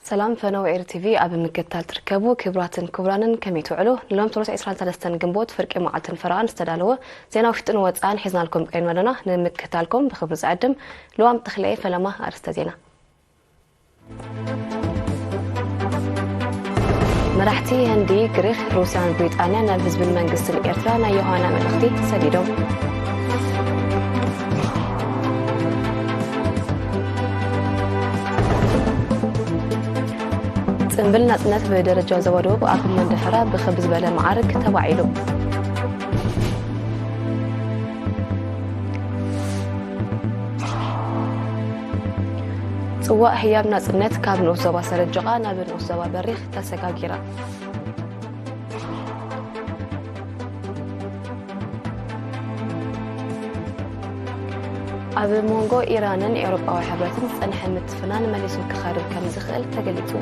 ሰላም ፈነወ ኤሪ ቲቪ ኣብ ምክትታል ትርከቡ ክቡራትን ክቡራንን፣ ከመይ ትውዕሉ? ንሎም ተሎስ ዕስራን ሰለስተን ግንቦት ፍርቂ መዓልትን ፈረቓን ዝተዳለወ ዜና ውሽጥን ወጻእን ሒዝናልኩም ቀሪብና ኣለና። ንምክትታልኩም ብኽብሪ ዝዕድም ልዋም ተኽለየ። ፈለማ ኣርእስተ ዜና። መራሕቲ ህንዲ፣ ግሪኽ፣ ሩስያን ብሪጣንያን ናብ ህዝብን መንግስትን ኤርትራ ናይ ዮሃና መልእኽቲ ሰዲዶም። ጽምብል ናጽነት ብደረጃ ዞባ ደቡብ ኣብ መንደፈራ ብኽብ ዝበለ መዓርግ ተባዒሉ። ጽዋእ ህያብ ናጽነት ካብ ንኡስ ዞባ ሰረጀቓ ናብ ንኡስ ዞባ በሪኽ ተሰጋጊራ። ኣብ መንጎ ኢራንን ኤውሮጳዊ ሕብረትን ዝጸንሐ ምትፍናን መሊሱ ክኸርር ከም ዝኽእል ተገሊጹ።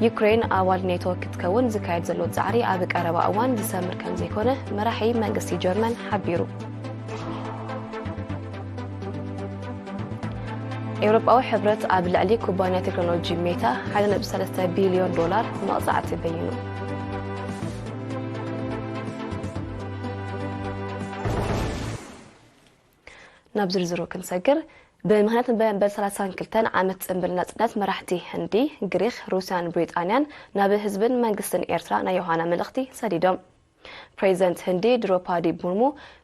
ዩክሬን ኣባል ኔቶ ክትከውን ዝካየድ ዘሎ ጻዕሪ ኣብ ቀረባ እዋን ዝሰምር ከም ዘይኮነ መራሒ መንግስቲ ጀርመን ሓቢሩ። ኤውሮጳዊ ሕብረት ኣብ ልዕሊ ኩባንያ ቴክኖሎጂ ሜታ ሓደ ነጥቢ ሰለስተ ቢልዮን ዶላር መቕጻዕቲ በይኑ። ናብ ዝርዝሩ ክንሰግር፣ ብምኽንያት መበል ሰላሳን ክልተን ዓመት ጽምብል ናጽነት መራሕቲ ህንዲ፣ ግሪኽ፣ ሩስያን ብሪጣንያን ናብ ህዝብን መንግስትን ኤርትራ ናይ ዮሃና መልእኽቲ ሰዲዶም። ፕሬዚደንት ህንዲ ድሮፓዲ ሙርሙ፣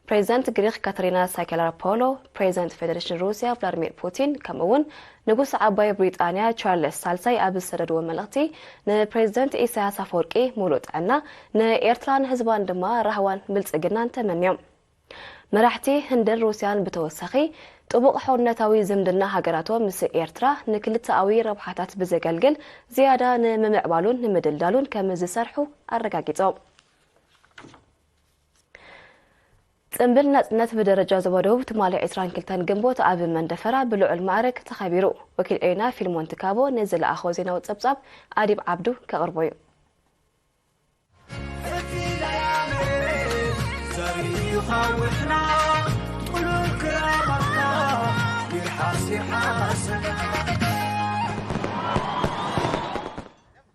ፕሬዚደንት ግሪኽ ካተሪና ሳይከላሮፖሎ፣ ፕሬዚደንት ፌደሬሽን ሩስያ ቭላድሚር ፑቲን፣ ከምኡ እውን ንጉስ ዓባይ ብሪጣንያ ቻርለስ ሳልሳይ ኣብ ዝሰደድዎ መልእኽቲ፣ ንፕሬዚደንት ኢሳያስ ኣፈወርቂ ሙሉእ ጥዕና፣ ንኤርትራን ህዝባን ድማ ራህዋን ብልጽግናን ተመንዮም። መራሕቲ ህንድን ሩስያን ብተወሳኺ፣ ጥቡቕ ሕውነታዊ ዝምድና ሃገራቶም ምስ ኤርትራ ንክልተኣዊ ረብሓታት ብዘገልግል ዝያዳ ንምምዕባሉን ንምድልዳሉን ከም ዝሰርሑ ኣረጋጊጾም። ጽምብል ናጽነት ብደረጃ ዞባ ደቡብ ትማሊ ዕስራን ክልተን ግንቦት ኣብ መንደፈራ ብልዑል ማዕረግ ተኸቢሩ። ወኪል ኤና ፊልሞን ትካቦ ንዝለኣኾ ዜናዊ ጸብጻብ ኣዲብ ዓብዱ ከቕርቦ እዩ።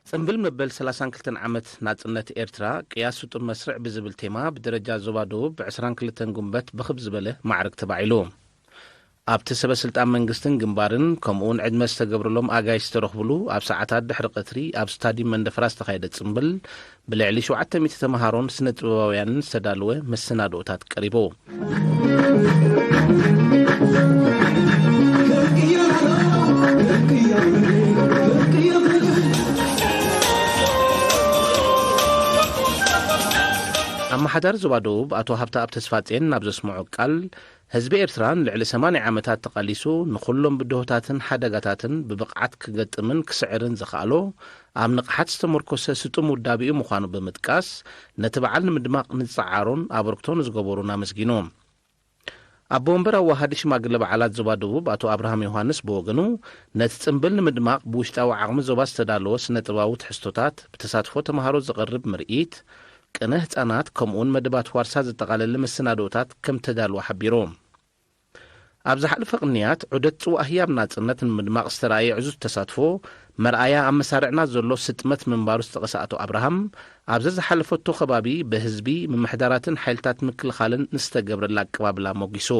ጽምብል መበል ሰላሳን ክልተን ዓመት ናጽነት ኤርትራ ቅያስ ስጡም መስርዕ ብዝብል ቴማ ብደረጃ ዞባ ደቡብ ብ ዕስራን ክልተን ጉንበት ብኽብ ዝበለ ማዕርግ ተባዒሉ። ኣብቲ ሰበ ስልጣን መንግስትን ግንባርን ከምኡውን ዕድመ ዝተገብረሎም ኣጋይሽ ዝተረኽብሉ ኣብ ሰዓታት ድሕሪ ቀትሪ ኣብ ስታድዩም መንደፈራ ዝተኻየደ ጽምብል ብልዕሊ ሸውዓተ ሚእቲ ተምሃሮን ስነ ጥበባውያንን ዝተዳለወ መሰናድኦታት ቀሪቡ። ኣመሓዳሪ ዞባ ደቡብ ኣቶ ሃብተኣብ ተስፋጼን ናብ ዘስምዖ ቃል፣ ህዝቢ ኤርትራ ንልዕሊ ሰማንያ ዓመታት ተቓሊሱ ንኹሎም ብድሆታትን ሓደጋታትን ብብቕዓት ክገጥምን ክስዕርን ዝኸኣሎ ኣብ ንቕሓት ዝተመርኮሰ ስጡም ውዳቤኡ ምዃኑ ብምጥቃስ፣ ነቲ በዓል ንምድማቕ ንዝጸዓሩን ኣበርክቶ ንዝገበሩን ኣመስጊኑ። ኣቦ ወንበር ኣዋሃዲ ሽማግለ በዓላት ዞባ ደቡብ ኣቶ ኣብርሃም ዮሃንስ ብወገኑ፣ ነቲ ጽምብል ንምድማቕ ብውሽጣዊ ዓቕሚ ዞባ ዝተዳለወ ስነ ጥበባዊ ትሕዝቶታት፣ ብተሳትፎ ተምሃሮ ዝቐርብ ምርኢት፣ ቅነ ህጻናት ከምኡውን መደባት ዋርሳ ዘጠቓለለ መሰናድኦታት ከም ተዳልወ ሓቢሩ። ኣብ ዝሓለፈ ቅንያት ዑደት ጽዋእ ህያብ ናጽነት ንምድማቕ ዝተራእየ ዕዙዝ ተሳትፎ መርኣያ ኣብ መሳርዕና ዘሎ ስጥመት ምንባሩ ዝጠቐሰ ኣቶ ኣብርሃም፣ ኣብ ዘዝሓለፈቶ ከባቢ ብህዝቢ፣ ምምሕዳራትን ሓይልታት ምክልኻልን ንዝተገብረላ ኣቀባብላ ሞጊሱ።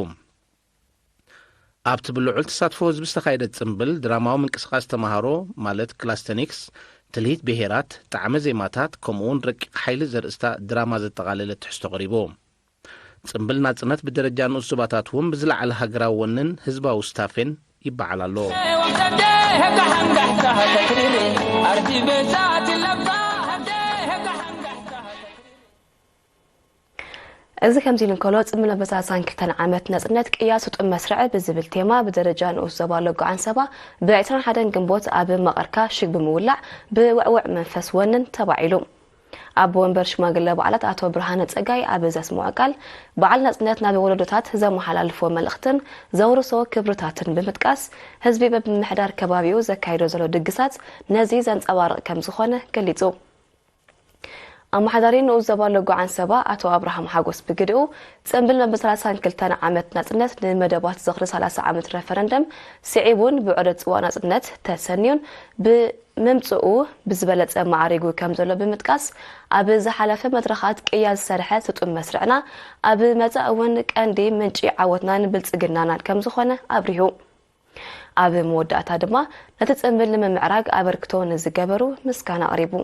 ኣብቲ ብልዑል ተሳትፎ ህዝቢ ዝተኻየደ ጽምብል ድራማዊ ምንቅስቓስ ተምሃሮ ማለት ክላስተኒክስ፣ ትልሂት ብሄራት፣ ጣዕመ ዜማታት ከምኡውን ረቂቕ ሓይሊ ዘርእስታ ድራማ ዘጠቓለለ ትሕዝቶ ቀሪቡ። ጽምብል ናጽነት ብደረጃ ንኡስ ዞባታት እውን ብዝለዓለ ሃገራዊ ወንን ህዝባዊ ስታፌን ይበዓል ኣሎ። እዚ ከምዚ ኢሉ እንከሎ፣ ጽምብል መበል ሰላሳን ክልተን ዓመት ናጽነት ቅያ ስጡም መስርዕ ብዝብል ቴማ ብደረጃ ንኡስ ዞባ ሎጎ ዓንሰባ ብ ዕስራን ሓደን ግንቦት ኣብ መቐርካ ሽግ ብምውላዕ ብውዕውዕ መንፈስ ወንን ተባዒሉ። ኣቦ ወንበር ሽማግለ በዓላት ኣቶ ብርሃነ ጸጋይ ኣብ ዘስምዖ ቃል፣ በዓል ናጽነት ናብ ወለዶታት ዘመሓላልፎ መልእኽትን ዘውርሶ ክብርታትን ብምጥቃስ፣ ህዝቢ በብምምሕዳር ከባቢኡ ዘካይዶ ዘሎ ድግሳት ነዚ ዘንጸባርቕ ከም ዝኾነ ገሊጹ። ኣመሓዳሪ ንኡስ ዞባ ሎጎ ዓንሰባ ኣቶ ኣብርሃም ሓጎስ ብግድኡ፣ ጽምብል መበል ሰላሳን ክልተን ዓመት ናጽነት ንመደባት ዝኽሪ ሰላሳ ዓመት ረፈረንደም ስዒቡን ብዑደት ጽዋእ ናጽነት ተሰንዩን ብምምጽኡ ብዝበለጸ ማዕሪጉ ከም ዘሎ ብምጥቃስ፣ ኣብ ዝሓለፈ መድረኻት ቅያ ዝሰርሐ ስጡም መስርዕና ኣብ መጻኢ እውን ቀንዲ ምንጪ ዓወትናን ብልጽግናናን ከም ዝኾነ ኣብሪሁ። ኣብ መወዳእታ ድማ ነቲ ጽምብል ንምምዕራግ ኣበርክቶ ንዝገበሩ ምስጋና ኣቕሪቡ።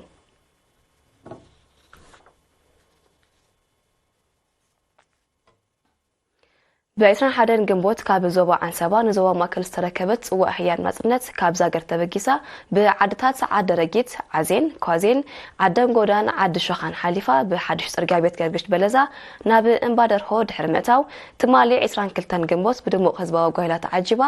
ብ ዕስራን ሓደን ግንቦት ካብ ዞባ ዓንሰባ ንዞባ ማእከል ዝተረከበት ጽዋእ ህያብ ናጽነት ካብ ዛገር ተበጊሳ ብዓድታት ዓዲ ረጊት፣ ዓዜን፣ ኳዜን፣ ዓደንጎዳን ዓዲ ሸኻን ሓሊፋ ብሓድሽ ጽርግያ ቤት ገርግሽ በለዛ ናብ እምባደርሆ ድሕሪ ምእታው ትማሊ ዕስራን ክልተን ግንቦት ብድሙቕ ህዝባዊ ጓይላ ተዓጂባ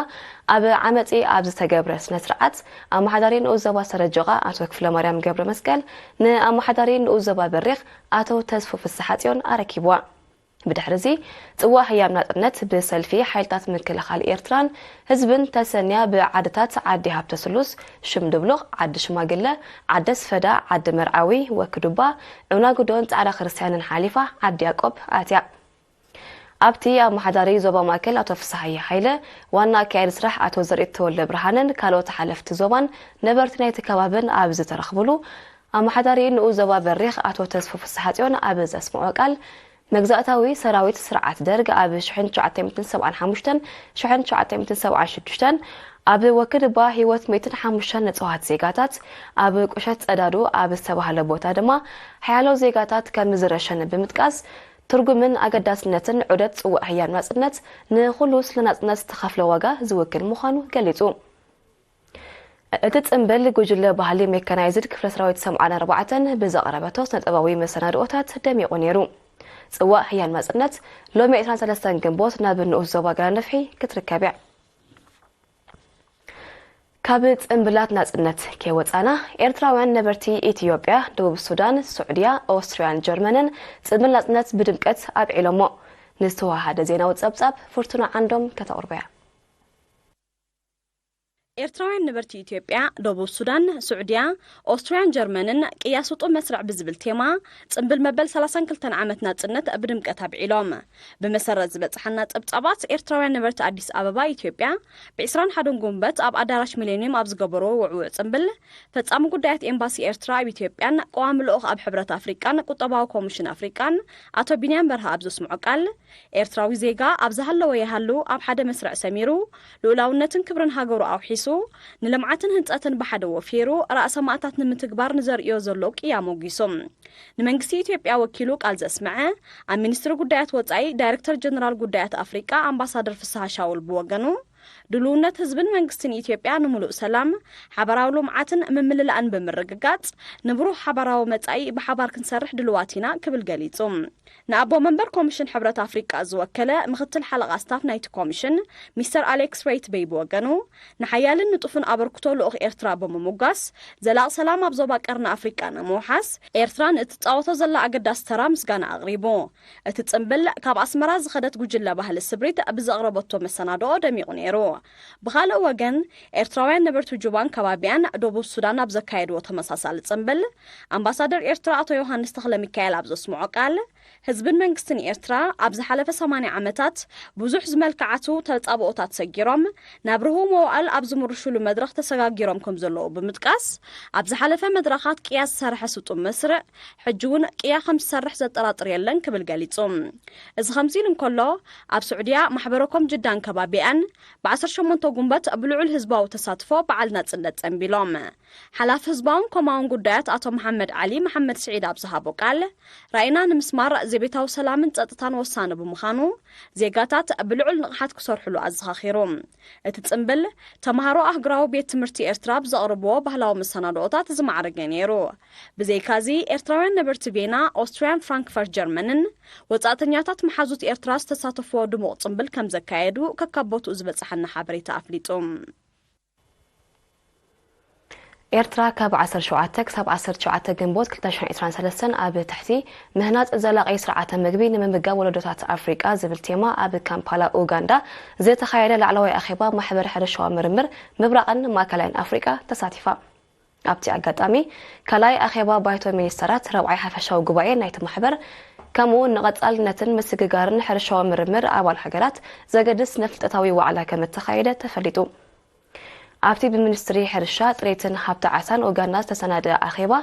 ኣብ ዓመጺ ኣብ ዝተገብረ ስነ ስርዓት ኣመሓዳሪ ንኡስ ዞባ ሰረጆቓ ኣቶ ክፍለማርያም ገብረ መስቀል ንኣመሓዳሪ ንኡስ ዞባ በሪኽ ኣቶ ተስፉ ፍስሓጽዮን ኣረኪብዋ። ብድሕሪ እዚ ጽዋእ ህያብ ናጽነት ብሰልፊ ሓይልታት ምክልኻል ኤርትራን ህዝብን ተሰንያ ብዓድታት ዓዲ ሃብተ ስሉስ፣ ሽምድብሉቕ፣ ዓዲ ሽማግለ፣ ዓዲ ኣስፈዳ፣ ዓዲ መርዓዊ፣ ወክዱባ፣ ዑናጉዶን ጻዕዳ ክርስትያንን ሓሊፋ ዓዲ ያቆብ ኣትያ። ኣብቲ ኣመሓዳሪ ዞባ ማእከል ኣቶ ፍስሃየ ሃይለ፣ ዋና ኣካያዲ ስራሕ ኣቶ ዘርኢት ተወልደ ብርሃንን ካልኦት ሓለፍቲ ዞባን ነበርቲ ናይቲ ከባብን ኣብ ዝተረኽብሉ፣ ኣመሓዳሪ ንኡስ ዞባ በሪኽ ኣቶ ተስፉ ፍስሓጽዮን ኣብ ዘስምዖ ቃል፣ መግዛእታዊ ሰራዊት ስርዓት ደርግ ኣብ ሽሕን ትሽዓተ ሚእትን ሰብዓን ሓሙሽተን ሽሕን ትሽዓተ ሚእትን ሰብዓን ሽዱሽተን ኣብ ወክድባ ህይወት ሚእትን ሓሙሽተን ንጹሃት ዜጋታት፣ ኣብ ቁሸት ጸዳዱ ኣብ ዝተባህለ ቦታ ድማ ሓያሎ ዜጋታት ከም ዝረሸነ ብምጥቃስ፣ ትርጉምን ኣገዳስነትን ዑደት ጽዋእ ህያብ ናጽነት ንኹሉ ስለ ናጽነት ዝተኸፍለ ዋጋ ዝውክል ምዃኑ ገሊጹ። እቲ ጽምብል ጉጅለ ባህሊ ሜካናይዝድ ክፍለ ሰራዊት ሰማንያን ኣርባዕተን ብዘቕረበቶ ስነ-ጥበባዊ መሰናድኦታት ደሚቑ ነይሩ። ጽዋእ ህያብ ናጽነት ሎሚ ዕስራን ሰለስተን ግንቦት ናብ ንኡስ ዞባ ገራንፍሒ ክትርከብ እያ። ካብ ጽምብላት ናጽነት ከይወጻና፣ ኤርትራውያን ነበርቲ ኢትዮጵያ፣ ደቡብ ሱዳን፣ ስዑድያ፣ ኦስትርያን ጀርመንን ጽምብል ናጽነት ብድምቀት ኣብዒሎሞ። ንዝተወሃደ ዜናዊ ጸብጻብ ፍርቱና ዓንዶም ከተቕርቦ እያ። ኤርትራውያን ነበርቲ ኢትዮጵያ፣ ደቡብ ሱዳን፣ ስዑድያ፣ ኦስትርያን ጀርመንን ቅያ ስጡም መስርዕ ብዝብል ቴማ ጽምብል መበል ሰላሳን ክልተን ዓመት ናጽነት ብድምቀት ኣብዒሎም። ብመሰረት ዝበጽሓና ጸብጻባት፣ ኤርትራውያን ነበርቲ ኣዲስ ኣበባ፣ ኢትዮጵያ፣ ብ ዕስራን ሓደን ጉንበት ኣብ ኣዳራሽ ሚሌንዩም ኣብ ዝገበርዎ ውዕውዕ ጽምብል፣ ፈጻሚ ጉዳያት ኤምባሲ ኤርትራ ኣብ ኢትዮጵያን ቀዋሚ ልኡኽ ኣብ ሕብረት ኣፍሪቃን ቁጠባዊ ኮሚሽን ኣፍሪቃን ኣቶ ቢንያም በርሀ ኣብ ዘስምዖ ቃል፣ ኤርትራዊ ዜጋ ኣብ ዝሃለወ ይሃሉ ኣብ ሓደ መስርዕ ሰሚሩ፣ ልኡላውነትን ክብርን ሃገሩ ኣውሒሱ፣ ንልምዓትን ህንጸትን ብሓደ ወፊሩ፣ ራእሰ ማእታት ንምትግባር ንዘርእዮ ዘሎ ቅያ ሞጊሱ። ንመንግስቲ ኢትዮጵያ ወኪሉ ቃል ዘስምዐ፣ ኣብ ሚኒስትሪ ጉዳያት ወጻኢ ዳይሬክተር ጀነራል ጉዳያት ኣፍሪቃ ኣምባሳደር ፍስሃ ሻውል ብወገኑ፣ ድልውነት ህዝብን መንግስትን ኢትዮጵያ ንምሉእ ሰላም፣ ሓባራዊ ልምዓትን ምምልላእን ብምርግጋጽ፣ ንብሩህ ሓባራዊ መጻኢ ብሓባር ክንሰርሕ ድልዋት ኢና ክብል ገሊጹ። ንኣቦ መንበር ኮሚሽን ሕብረት ኣፍሪቃ ዝወከለ ምኽትል ሓለቓ ስታፍ ናይቲ ኮሚሽን ሚስተር ኣሌክስ ሬይት በይ ብወገኑ፣ ንሓያልን ንጡፍን ኣበርክቶ ልኡኽ ኤርትራ ብምሙጋስ፣ ዘላቒ ሰላም ኣብ ዞባ ቀርኒ ኣፍሪቃ ንምውሓስ ኤርትራ ንእትጻወቶ ዘላ ኣገዳሲ ተራ ምስጋና ኣቕሪቡ። እቲ ጽምብል ካብ ኣስመራ ዝኸደት ጉጅለ ባህሊ ስብሪት ብዘቕረበቶ መሰናድኦ ደሚቑ ነይሩ። ብኻልእ ወገን፣ ኤርትራውያን ነበርቲ ጁባን ከባቢኣን ደቡብ ሱዳን ኣብ ዘካየድዎ ተመሳሳሊ ጽምብል፣ ኣምባሳደር ኤርትራ ኣቶ ዮሃንስ ተኽለሚካኤል ኣብ ዘስምዖ ቃል፣ ህዝብን መንግስትን ኤርትራ ኣብ ዝሓለፈ ሰማንያ ዓመታት ብዙሕ ዝመልክዓቱ ተጻብኦታት ሰጊሮም፣ ናብ ርሁው መዋእል ኣብ ዝምርሹሉ መድረኽ ተሰጋጊሮም ከም ዘለዉ ብምጥቃስ፣ ኣብ ዝሓለፈ መድረኻት ቅያ ዝሰርሐ ስጡም መስርዕ፣ ሕጂ እውን ቅያ ከም ዝሰርሕ ዘጠራጥር የለን ክብል ገሊጹ። እዚ ከምዚ ኢሉ እንከሎ፣ ኣብ ስዑድያ ማሕበረኮም ጅዳን ከባቢኣን ብ ዓሰርተ ሸሞንተ ጉንበት ብልዑል ህዝባዊ ተሳትፎ በዓል ናጽነት ጸንቢሎም። ሓላፊ ህዝባውን ኮማውን ጉዳያት ኣቶ መሓመድ ዓሊ መሓመድ ስዒድ ኣብ ዝሃቦ ቃል፣ ራኢና ንምስማር ዘቤታዊ ሰላምን ጸጥታን ወሳኒ ብምዃኑ፣ ዜጋታት ብልዑል ንቕሓት ክሰርሕሉ ኣዘኻኺሩ። እቲ ጽምብል፣ ተማሃሮ ኣህጉራዊ ቤት ትምህርቲ ኤርትራ ብዘቕርብዎ ባህላዊ መሰናድኦታት ዝማዕረገ ነይሩ። ብዘይካዚ፣ ኤርትራውያን ነበርቲ ቬና፣ ኦስትርያን ፍራንክፈርት ጀርመንን፣ ወጻእተኛታት መሓዙት ኤርትራ ዝተሳተፍዎ ድሙቕ ጽምብል ከም ዘካየዱ ከካብ ቦትኡ ዝበጽሓና ሓበሬታ ኣፍሊጡ። ኤርትራ ካብ ዓሰርተ ሸውዓተ ክሳብ ዓሰርተ ትሽዓተ ግንቦት ክልተ ሽሕን ዕስራን ሰለስተን ኣብ ትሕቲ ምህናጽ ዘላቒ ስርዓተ ምግቢ ንምምጋብ ወለዶታት ኣፍሪቃ ዝብል ቴማ ኣብ ካምፓላ ኡጋንዳ ዝተኻየደ ላዕለዋይ ኣኼባ ማሕበር ሕርሻዊ ምርምር ምብራቕን ማእከላይን ኣፍሪቃ ተሳቲፋ። ኣብቲ ኣጋጣሚ ካልኣይ ኣኼባ ባይቶ ሚኒስተራት፣ ረብዓይ ሓፈሻዊ ጉባኤ ናይቲ ማሕበር፣ ከምኡ እውን ንቐጻልነትን ምስግጋርን ሕርሻዊ ምርምር ኣባል ሃገራት ዘገድስ ነፍልጠታዊ ዋዕላ ከም እተኻየደ ተፈሊጡ። ኣብቲ ብሚኒስትሪ ሕርሻ፣ ጥሪትን ሃብቲ ዓሳን ኡጋንዳ ዝተሰናደኣ ኣኼባ፣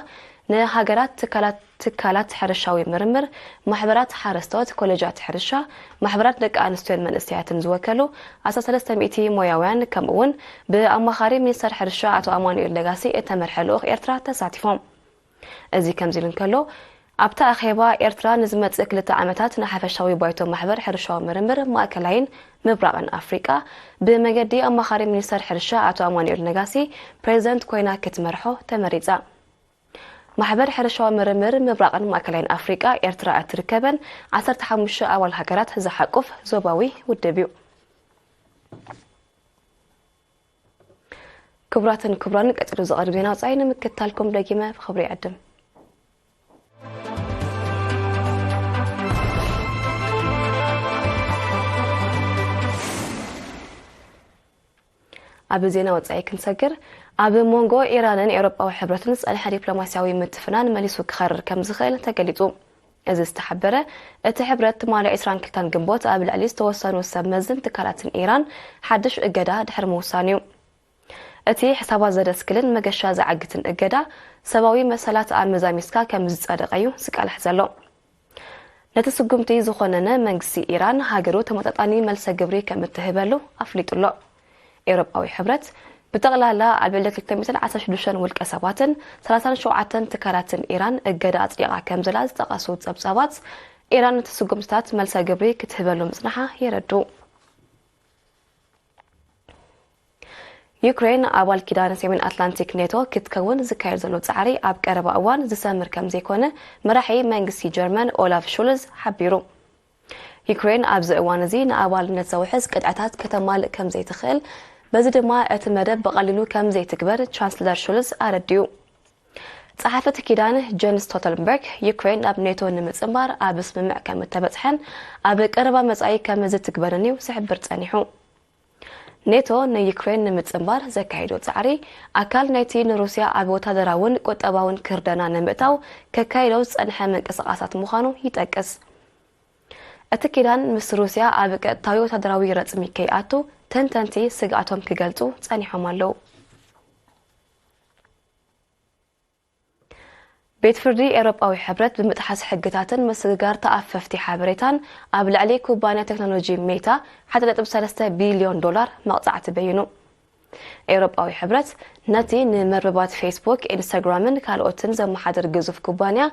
ንሃገራት፣ ትካላት፣ ትካላት ሕርሻዊ ምርምር፣ ማሕበራት ሓረስቶት፣ ኮሌጃት ሕርሻ፣ ማሕበራት ደቂ ኣንስትዮን መንእሰያትን ዝወከሉ ዓሰርተ ሰለስተ ሚእቲ ሞያውያን፣ ከምኡ እውን ብኣማኻሪ ሚኒስተር ሕርሻ ኣቶ ኣማኑኤል ነጋሲ እተመርሐ ልኡኽ ኤርትራ ተሳቲፎም። እዚ ከምዚ ኢሉ እንከሎ፣ ኣብቲ ኣኼባ፣ ኤርትራ ንዝመጽእ ክልተ ዓመታት ንሓፈሻዊ ባይቶ ማሕበር ሕርሻዊ ምርምር ማእከላይን ምብራቕን ኣፍሪቃ ብመገዲ ኣማኻሪ ሚኒስተር ሕርሻ ኣቶ ኣማኑኤል ነጋሲ ፕሬዚደንት ኮይና ክትመርሖ ተመሪጻ። ማሕበር ሕርሻዊ ምርምር ምብራቕን ማእከላይን ኣፍሪቃ፣ ኤርትራ እትርከበን ዓሰርተ ሓሙሽተ ኣባል ሃገራት ዝሓቁፍ ዞባዊ ውድብ እዩ። ክቡራትን ክቡራን፣ ቀጺሉ ዝቐርብ ዜና ወጻኢ ንምክትታልኩም ደጊመ ብኽብሪ ይዕድም። ኣብ ዜና ወጻኢ ክንሰግር፣ ኣብ መንጎ ኢራንን ኤውሮጳዊ ሕብረትን ዝጸንሐ ዲፕሎማስያዊ ምትፍናን መሊሱ ክኸርር ከም ዝኽእል ተገሊጹ። እዚ ዝተሓበረ፣ እቲ ሕብረት ትማሊ ዕስራን ክልተን ግንቦት ኣብ ልዕሊ ዝተወሰኑ ሰብ መዝን ትካላትን ኢራን ሓድሽ እገዳ ድሕሪ ምውሳኑ እዩ። እቲ ሕሳባት ዘደስክልን መገሻ ዝዓግትን እገዳ፣ ሰብኣዊ መሰላት ኣብ መዛሚስካ ከም ዝጸደቐ እዩ ዝቃላሕ ዘሎ። ነቲ ስጉምቲ ዝኾነነ መንግስቲ ኢራን፣ ሃገሩ ተመጣጣኒ መልሰ ግብሪ ከም እትህበሉ ኣፍሊጡ ኣሎ። ኤውሮጳዊ ሕብረት፣ ብጠቕላላ ኣብ ልዕሊ ክልተ ሚእትን ዓሰርተ ሽዱሽተን ውልቀ ሰባትን ሰላሳን ሸውዓተን ትካላትን ኢራን እገዳ ኣጽዲቓ ከም ዘላ ዝጠቐሱ ጸብጻባት፣ ኢራን ነቲ ስጉምትታት መልሰ ግብሪ ክትህበሉ ምጽናሓ የረድኡ። ዩክሬን ኣባል ኪዳን ሰሜን ኣትላንቲክ ኔቶ ክትከውን ዝካየድ ዘሎ ጻዕሪ ኣብ ቀረባ እዋን ዝሰምር ከም ዘይኮነ መራሒ መንግስቲ ጀርመን ኦላፍ ሹልዝ ሓቢሩ። ዩክሬን ኣብዚ እዋን እዚ ንኣባልነት ዘውሕዝ ቅጥዕታት ከተማልእ ከም ዘይትኽእል፣ በዚ ድማ እቲ መደብ ብቐሊሉ ከም ዘይትግበር ቻንስለር ሹልዝ ኣረዲኡ። ጸሓፊ እቲ ኪዳን ጀንስ ስቶልተንበርግ፣ ዩክሬን ናብ ኔቶ ንምጽንባር ኣብ ስምምዕ ከም እተበጽሐን ኣብ ቀረባ መጻኢ ከም ዝትግበርን እዩ ዝሕብር ጸኒሑ። ኔቶ ንዩክሬን ንምጽንባር ዘካየዶ ጻዕሪ፣ ኣካል ናይቲ ንሩስያ ኣብ ወታደራውን ቁጠባውን ክርደና ንምእታው ከካይዶ ዝጸንሐ ምንቅስቓሳት ምዃኑ ይጠቅስ። እቲ ኪዳን ምስ ሩስያ ኣብ ቀጥታዊ ወታደራዊ ረጽሚ ከይኣቱ፣ ተንተንቲ ስግኣቶም ክገልጹ ጸኒሖም ኣለዉ። ቤት ፍርዲ ኤውሮጳዊ ሕብረት ብምጥሓስ ሕግታትን ምስግጋር ተኣፈፍቲ ሓበሬታን ኣብ ልዕሊ ኩባንያ ቴክኖሎጂ ሜታ ሓደ ነጥቢ ሰለስተ ቢልዮን ዶላር መቕጻዕቲ በይኑ። ኤውሮጳዊ ሕብረት ነቲ ንመርበባት ፌስቡክ፣ ኢንስታግራምን ካልኦትን ዘመሓድር ግዙፍ ኩባንያ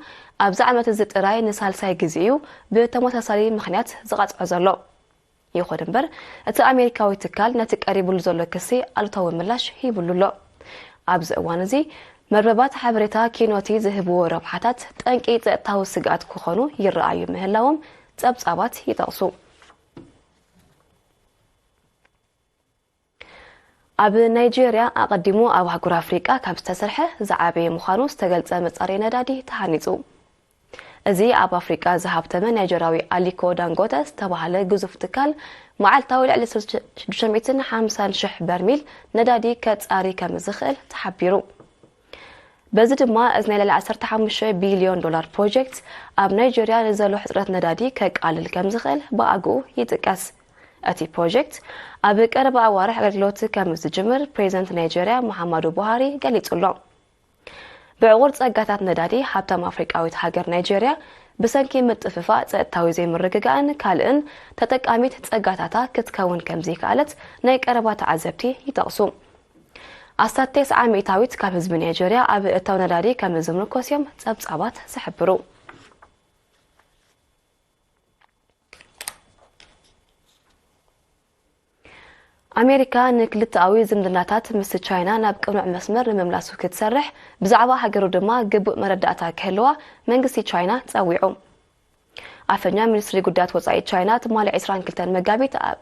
ኣብዚ ዓመት እዚ ጥራይ ንሳልሳይ ግዜ እዩ ብተመሳሳሊ ምኽንያት ዝቐጽዖ ዘሎ። ይኹን እምበር፣ እቲ ኣሜሪካዊ ትካል ነቲ ቀሪቡሉ ዘሎ ክሲ ኣሉታዊ ምላሽ ሂቡሉ ኣሎ። ኣብዚ እዋን እዚ፣ መርበባት ሓበሬታ ኪኖቲ ዝህብዎ ረብሓታት ጠንቂ ጸጥታዊ ስግኣት ክኾኑ ይረኣዩ ምህላዎም ጸብጻባት ይጠቕሱ። ኣብ ናይጄርያ ኣቐዲሙ ኣብ ኣህጉር ኣፍሪቃ ካብ ዝተሰርሐ ዝዓበየ ምዃኑ ዝተገልጸ መጻረዪ ነዳዲ ተሃኒጹ። እዚ ኣብ ኣፍሪቃ ዝሃብተመ ናይጀራዊ ኣሊኮ ዳንጎተ ዝተባህለ ግዙፍ ትካል፣ መዓልታዊ ልዕሊ ሽዱሽተ ሚእትን ሓምሳን ሽሕ በርሚል ነዳዲ ከጻሪ ከም ዝኽእል ተሓቢሩ። በዚ ድማ፣ እዚ ናይ ልዕሊ ዓሰርተ ሓሙሽተ ቢልዮን ዶላር ፕሮጀክት፣ ኣብ ናይጀርያ ንዘሎ ሕጽረት ነዳዲ ከቃልል ከም ዝኽእል ብኣግኡ ይጥቀስ። እቲ ፕሮጀክት፣ ኣብ ቀረባ ኣዋርሕ ኣገልግሎት ከም ዝጅምር ፕሬዚደንት ናይጀርያ ሙሓማዱ ቡሃሪ ገሊጹ ኣሎ። ብዕቑር ጸጋታት ነዳዲ ሃብታም ኣፍሪቃዊት ሃገር ናይጀርያ፣ ብሰንኪ ምጥፍፋእ ጸጥታዊ ዘይምርግጋእን ካልእን፣ ተጠቃሚት ጸጋታታ ክትከውን ከም ዘይከኣለት ናይ ቀረባ ተዓዘብቲ ይጠቕሱ። ኣስታት ተስዓ ሚእታዊት ካብ ህዝቢ ናይጀርያ ኣብ እታው ነዳዲ ከም ዝምርኮስ እዮም ጸብጻባት ዝሕብሩ። ኣሜሪካ ንክልተኣዊ ዝምድናታት ምስ ቻይና ናብ ቅኑዕ መስመር ንምምላሱ ክትሰርሕ፣ ብዛዕባ ሃገሩ ድማ ግቡእ መረዳእታ ክህልዋ መንግስቲ ቻይና ጸዊዑ። ኣፈኛ ሚኒስትሪ ጉዳያት ወጻኢ ቻይና ትማሊ ዕስራን ክልተን መጋቢት ኣብ፣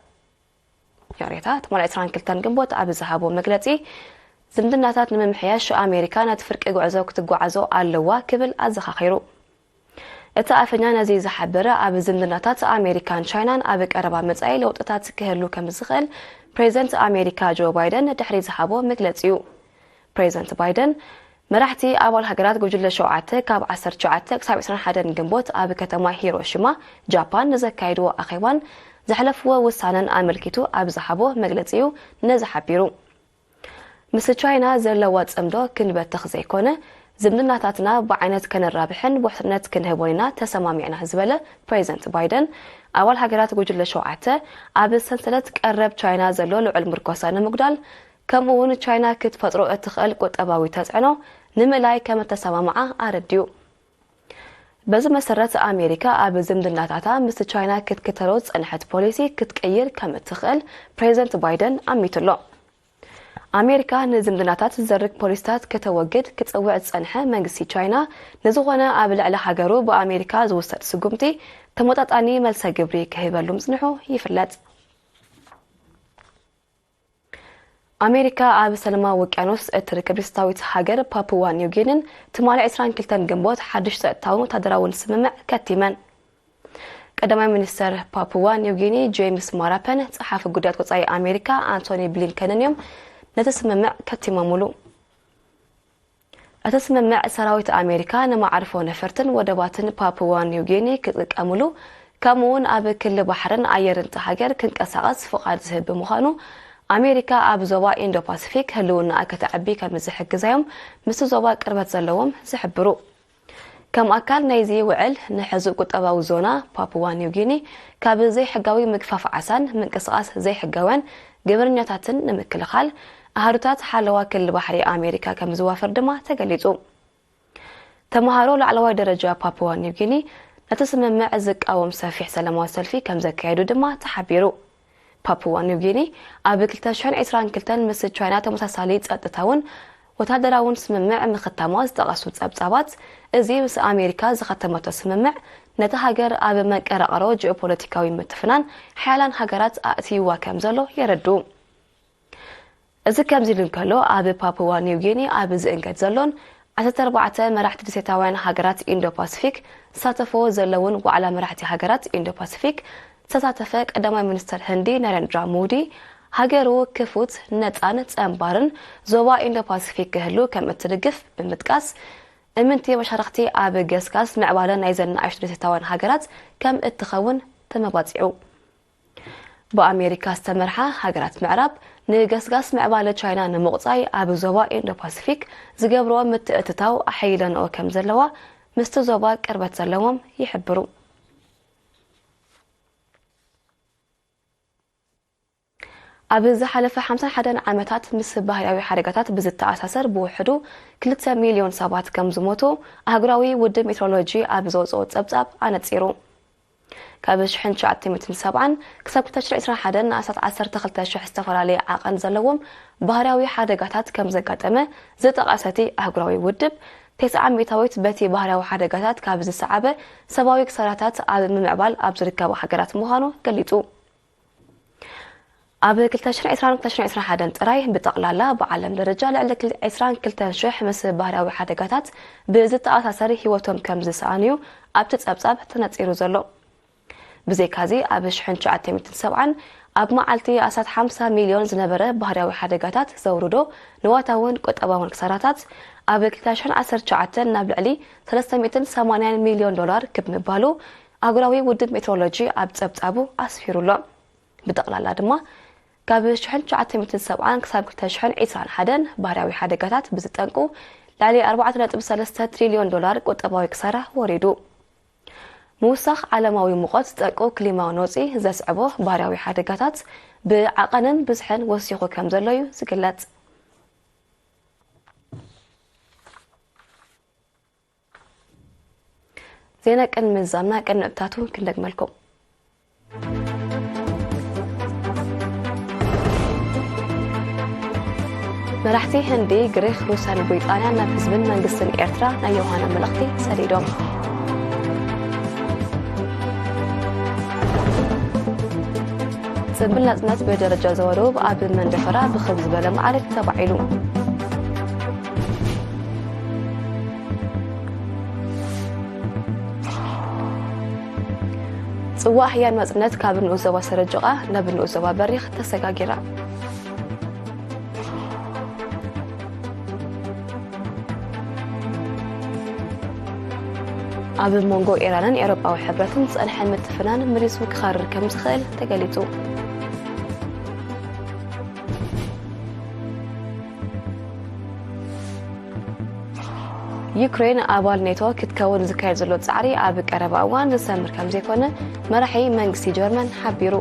ይቕሬታ፣ ትማሊ ዕስራን ክልተን ግንቦት ኣብ ዝሃቦ መግለጺ፣ ዝምድናታት ንምምሕያሽ ኣሜሪካ ነቲ ፍርቂ ጉዕዞ ክትጓዓዞ ኣለዋ ክብል ኣዘኻኺሩ። እቲ ኣፈኛ ነዚ ዝሓበረ፣ ኣብ ዝምድናታት ኣሜሪካን ቻይናን ኣብ ቀረባ መጻኢ ለውጥታት ክህሉ ከም ዝኽእል ፕሬዚደንት ኣሜሪካ ጆ ባይደን ድሕሪ ዝሃቦ መግለጺ እዩ። ፕሬዚደንት ባይደን፣ መራሕቲ ኣባል ሃገራት ጉጅለ ሸውዓተ ካብ ዓሰርተ ትሽዓተ ክሳብ ዕስራን ሓደን ግንቦት ኣብ ከተማ ሂሮሺማ ጃፓን ንዘካየድዎ ኣኼባን ዘሕለፍዎ ውሳነን ኣመልኪቱ ኣብ ዝሃቦ መግለጺ እዩ ነዚ ሓቢሩ። ምስ ቻይና ዘለዋ ጽምዶ ክንበትኽ ዘይኮነ፣ ዝምድናታትና ብዓይነት ከነራብሕን ውሕስነት ክንህቦን ኢና ተሰማሚዕና ዝበለ ፕሬዚደንት ባይደን፣ ኣባል ሃገራት ጉጅለ ሸውዓተ ኣብ ሰንሰለት ቀረብ ቻይና ዘሎ ልዑል ምርኮሳ ንምጉዳል፣ ከምኡ እውን ቻይና ክትፈጥሮ እትኽእል ቁጠባዊ ተጽዕኖ ንምእላይ ከም እተሰማምዓ ኣረዲኡ። በዚ መሰረት ኣሜሪካ ኣብ ዝምድናታታ ምስ ቻይና ክትክተሎ ዝጸንሐት ፖሊሲ ክትቅይር ከም እትኽእል ፕሬዚደንት ባይደን ኣሚቱ ኣሎ። ኣሜሪካ ንዝምድናታት ዝዘርግ ፖሊሲታት ከተወግድ ክጽውዕ ዝጸንሐ መንግስቲ ቻይና፣ ንዝኾነ ኣብ ልዕሊ ሃገሩ ብኣሜሪካ ዝውሰድ ስጉምቲ ተመጣጣኒ መልሰ ግብሪ ክህበሉ ምጽንሑ ይፍለጥ። ኣሜሪካ ኣብ ሰላማዊ ውቅያኖስ እትርከብ ደሴታዊት ሃገር ፓፑዋ ኒው ጊኒን ትማሊ ዕስራን ክልተን ግንቦት ሓድሽ ጸጥታውን ወታደራውን ስምምዕ ከቲመን። ቀዳማይ ሚኒስተር ፓፑዋ ኒው ጊኒ ጄምስ ማራፐን ጸሓፊ ጉዳያት ወጻኢ ኣሜሪካ ኣንቶኒ ብሊንከንን እዮም ነቲ ስምምዕ ከቲሞምሉ። እቲ ስምምዕ ሰራዊት ኣሜሪካ ንመዓርፎ ነፈርትን ወደባትን ፓፑዋ ኒው ጊኒ ክጥቀምሉ፣ ከምኡ እውን ኣብ ክሊ ባሕርን ኣየርን እታ ሃገር ክንቀሳቐስ ፍቓድ ዝህብ ብምዃኑ፣ ኣሜሪካ ኣብ ዞባ ኢንዶ ፓሲፊክ ህልውናኣ ከተዕቢ ከም ዝሕግዛዮም ምስቲ ዞባ ቅርበት ዘለዎም ዝሕብሩ። ከም ኣካል ናይዚ ውዕል፣ ንሕዙእ ቁጠባዊ ዞና ፓፑዋ ኒው ጊኒ ካብ ዘይሕጋዊ ምግፋፍ ዓሳን ምንቅስቓስ ዘይሕጋውያን ግብርኛታትን ንምክልኻል፣ ኣሃዱታት ሓለዋ ክሊ ባሕሪ ኣሜሪካ ከም ዝዋፈር ድማ ተገሊጹ። ተመሃሮ ላዕለዋይ ደረጃ ፓፑዋ ኒው ጊኒ ነቲ ስምምዕ ዝቃወም ሰፊሕ ሰላማዊ ሰልፊ ከም ዘካየዱ ድማ ተሓቢሩ። ፓፑዋ ኒው ጊኒ ኣብ ክልተ ሽሕን ዕስራን ክልተን ምስ ቻይና ተመሳሳሊ ጸጥታውን ወታደራውን ስምምዕ ምኽታማ ዝጠቐሱ ጸብጻባት፣ እዚ ምስ ኣሜሪካ ዝኸተመቶ ስምምዕ ነቲ ሃገር ኣብ መንቀራቐሮ ጂኦፖለቲካዊ ምትፍናን ሓያላን ሃገራት ኣእትይዋ ከም ዘሎ የረድኡ። እዚ ከምዚ ኢሉ እንከሎ፣ ኣብ ፓፑዋ ኒው ጊኒ ኣብ ዝእንገድ ዘሎን ዓሰርተ ኣርባዕተ መራሕቲ ደሴታውያን ሃገራት ኢንዶ ፓሲፊክ ዝሳተፍዎ ዘለውን ዋዕላ መራሕቲ ሃገራት ኢንዶ ፓሲፊክ ዝተሳተፈ ቀዳማይ ሚኒስተር ህንዲ ናሬንድራ ሞዲ፣ ሃገሩ ክፉት፣ ነጻን ጸንባርን ዞባ ኢንዶ ፓሲፊክ ክህሉ ከም እትድግፍ ብምጥቃስ፣ እምንቲ መሻርኽቲ ኣብ ገስጋስ ምዕባለ ናይዘን ንኣሽቱ ደሴታውያን ሃገራት ከም እትኸውን ተመባጺዑ። ብኣሜሪካ ዝተመርሓ ሃገራት ምዕራብ ንገስጋስ ምዕባለ ቻይና ንምቑጻይ ኣብ ዞባ ኢንዶ ፓሲፊክ ዝገብርኦ ምትእትታው ኣሐይለንኦ ከም ዘለዋ ምስቲ ዞባ ቅርበት ዘለዎም ይሕብሩ። ኣብ ዝሓለፈ ሓምሳን ሓደን ዓመታት ምስ ባህርያዊ ሓደጋታት ብዝተኣሳሰር ብውሕዱ ክልተ ሚልዮን ሰባት ከም ዝሞቱ ኣህጉራዊ ውድብ ሜትሮሎጂ ኣብ ዘውፅኦ ጸብጻብ ኣነጺሩ። ካብ ሽሕን ትሽዓተ ሚእትን ሰብዓን ክሳብ ክልተ ሽሕን ዕስራን ሓደን ንኣስታት ዓሰርተ ክልተ ሽሕ ዝተፈላለየ ዓቐን ዘለዎም ባህርያዊ ሓደጋታት ከም ዘጋጠመ ዝጠቐሰ እቲ ኣህጉራዊ ውድብ፣ ተስዓ ሚእታዊት በቲ ባህርያዊ ሓደጋታት ካብ ዝሰዓበ ሰብኣዊ ክሳራታት ኣብ ምምዕባል ኣብ ዝርከባ ሃገራት ምዃኑ ገሊጹ። ኣብ ክልተ ሽሕን ዕስራን ክልተ ሽሕን ዕስራን ሓደን ጥራይ ብጠቕላላ ብዓለም ደረጃ ልዕሊ ክል-፣ ዕስራን ክልተን ሽሕ ምስ ባህርያዊ ሓደጋታት ብዝተኣሳሰር ህይወቶም ከም ዝሰኣኑ'ዩ ኣብቲ ጸብጻብ ተነጺሩ ዘሎ። ብዘይካዚ፣ ኣብ ሽሕን ትሽዓተ ሚእትን ሰብዓን ኣብ መዓልቲ ኣስታት ሓምሳ ሚልዮን ዝነበረ ባህርያዊ ሓደጋታት ዘውርዶ ንዋታውን ቁጠባውን ክሳራታት፣ ኣብ ክልተ ሽሕን ዓሰርተ ትሽዓተን ናብ ልዕሊ ሰለስተ ሚእትን ሰማንያን ሚልዮን ዶላር ክብ ምባሉ ኣህጉራዊ ውድብ ሜትሮሎጂ ኣብ ጸብጻቡ ኣስፊሩ ኣሎ። ብጠቕላላ ድማ፣ ካብ ሽሕን ትሽዓተ ሚእትን ሰብዓን ክሳብ ክልተ ሽሕን ዕስራን ሓደን ባህርያዊ ሓደጋታት ብዝጠንቁ ልዕሊ ኣርባዕተ ነጥቢ ሰለስተ ትሪልዮን ዶላር ቁጠባዊ ክሳራ ወሪዱ። ምውሳኽ ዓለማዊ ሙቐት ዝጠንቁ ክሊማዊ ነውጺ ዘስዕቦ ባህርያዊ ሓደጋታት ብዓቐንን ብዝሕን ወሲኹ ከም ዘሎ እዩ ዝግለጽ። ዜና ቅድሚ ምዛምና ቅድሚ እታቱ ክንደግመልኩም። መራሕቲ ህንዲ፣ ግሪኽ፣ ሩስያን ብሪጣንያን ናብ ህዝብን መንግስትን ኤርትራ ናይ ዮሃና መልእኽቲ ሰዲዶም። ጽምብል ናጽነት ብደረጃ ዞባ ደቡብ ኣብ መንደፈራ ብኽብ ዝበለ ማዕርግ ተባዒሉ። ጽዋእ ህያብ ናጽነት ካብ ንኡስ ዞባ ሰረጆቓ ናብ ንኡስ ዞባ በሪኽ ተሰጋጊራ። ኣብ መንጎ ኢራንን ኤውሮጳዊ ሕብረትን ዝጸንሐ ምትፍናን መሊሱ ክኸርር ከም ዝኽእል ተገሊጹ። ዩክሬን ኣባል ኔቶ ክትከውን ዝካየድ ዘሎ ጻዕሪ ኣብ ቀረባ እዋን ዝሰምር ከም ዘይኮነ መራሒ መንግስቲ ጀርመን ሓቢሩ።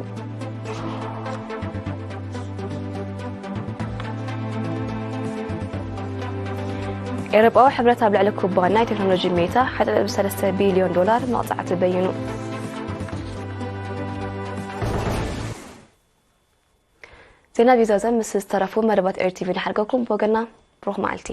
ኤውሮጳዊ ሕብረት ኣብ ልዕሊ ኩባንያ ቴክኖሎጂ ሜታ ሓደ ነጥቢ ሰለስተ ቢልዮን ዶላር መቕጻዕቲ በይኑ። ዜና ቢዛዘ ምስ ዝተረፉ መደባት ኤርቲቪ ንሓድገኩም። ብወገና ብሩኽ መዓልቲ።